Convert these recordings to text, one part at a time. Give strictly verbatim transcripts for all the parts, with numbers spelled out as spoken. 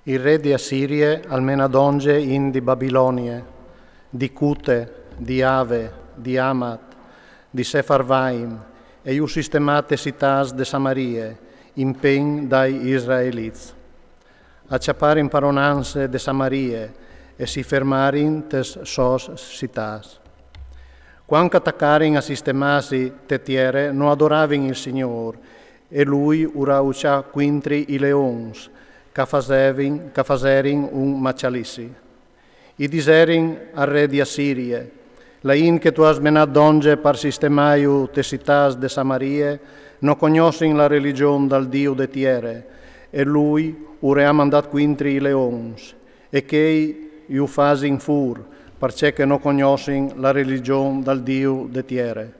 Il re di Assirie al mena dongje int di Babilonie, di Cute, di Ave, di Amat, di Sefarvaim, e ju sistemà tes sitâts de Samarie, in pen dai israelits. A cjaparin paronanse de Samarie, e si fermarin tes sôs sitâts. Cuant che a tacarin a sistemâsi te tiere, no adoravin il Signôr, e lui ur à ucjât cuintri i leons, che a fasevin, che a faserin un macjalissi. I diserin al re di Assirie: La int che tu âs menât dongje par sistemâju tes sitâts de Samarie no cognossin la religjon dal Diu de tiere, e lui ur à mandât cuintri i leons, e chei ju fasin fûr, parcè che no cognossin la religjon dal Diu de tiere.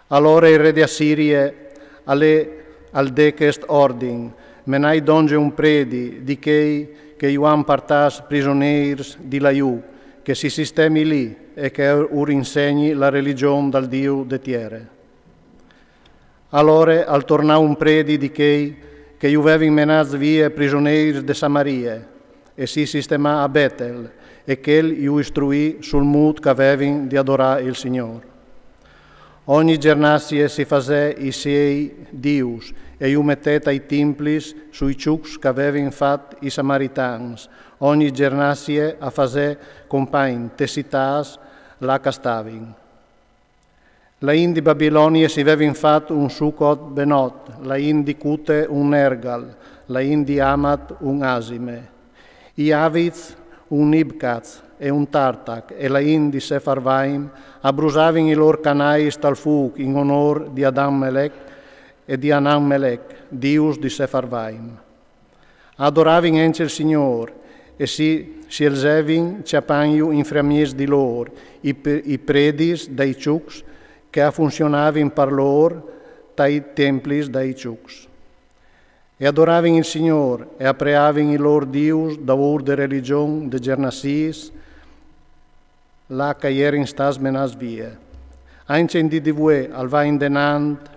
Alore il re di Assirie al, al dè chest ordin: Menait dongje un predi di chei che ju àn partâts prisoneirs di lajù, che si sistemi li e che ur insegni la religjon dal Diu de tiere. Alore al tornà un predi di chei che ju vevin menâts vie prisoneirs de Samarie, e si sistemà a Betel, e chel ju istruì sul mût che a vevin di adorâ il Signôr. Ogni gjernazie si fasè i siei dius, e ju metè tai timplis sui çucs che a vevin fat i samaritans, ogni gjernazie a fasè compagn tes sitâts là che a stavin. La int di Babilonie si vevin fat un Sucot-Benot, la int di Cute un Nergal, la int di Amat un Asime, i Avits un Nibcats e un Tartac, e la int di Sefarvaim a brusavin i lôr canais tal fûc in onôr di Adan-Melec e di Anan-Melec, dius di Sefarvaim. A adoravin encja il Signôr, e si sielzevin cjapantju in framieç di lôr i, i predis dai çucs che a funzionavin par lôr tai timplis dai çucs. E a adoravin il Signôr, e a preavin i lôr dius daûr de religjon de gjernaziis, là che a jerin stâts menâts vie. Encja in dì di vuê al va indenant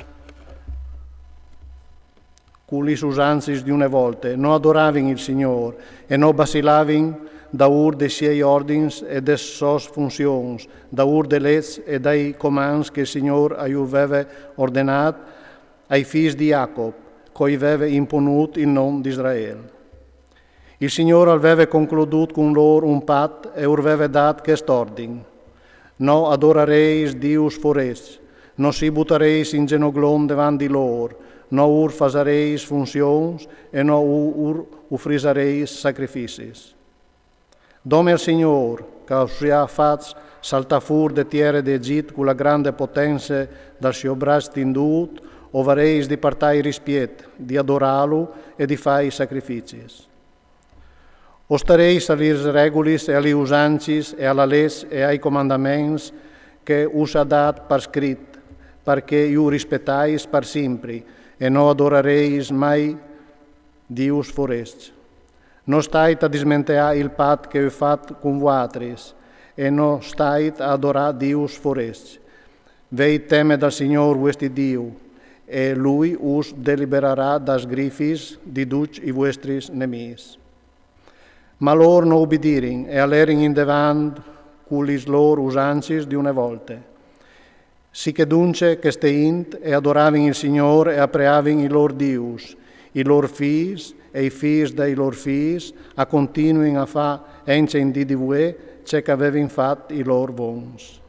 cu lis usancis di une volte, no adoravin il Signôr e no bacilavin daûr dai siei ordins e des sôs funzions, daûr des leçs e dai comants che il Signôr a ju veve ordenât ai fîs di Jacop, che i veve imponût il non di Israel. Il Signôr al veve concludût cun lôr un pat e ur veve dât chest ordin: No adorareis dius forescj, no si butareis in zenoglon devant di lôr, no ur fasareis funzions e no ur ufrisareis sacrificis. Dome al Signôr, che us à fats saltâ fûr de tiere di Egjit cu la grande potence dal siô braç tindût, o vareis di partâi rispiet, di adorâlu e di fâi sacrificis. O stareis a lis regulis e a lis usancis e a la leç e ai comandaments che us à dât par scrit, par che ju rispetais par simpri, e no adorareis mai dius forescj. No stait a dismenteâ il pat che o ai fat cun vuatris, e no stait a adorâ dius forescj. Vêt teme dal Signôr vuestri Diu, e lui us deliberarà das grifis di ducj i vuestris nemîs. Ma lôr no ubidirin e a lerin indevant cu lis lôr usancis di une volte. Sichedunce cheste int e adoravin il Signôr e a preavin i lôr dius, i lôr fîs e i fîs dai lôr fîs a continuin a fâ encja in dì di vuê ce che a vevin fat i lôr vons.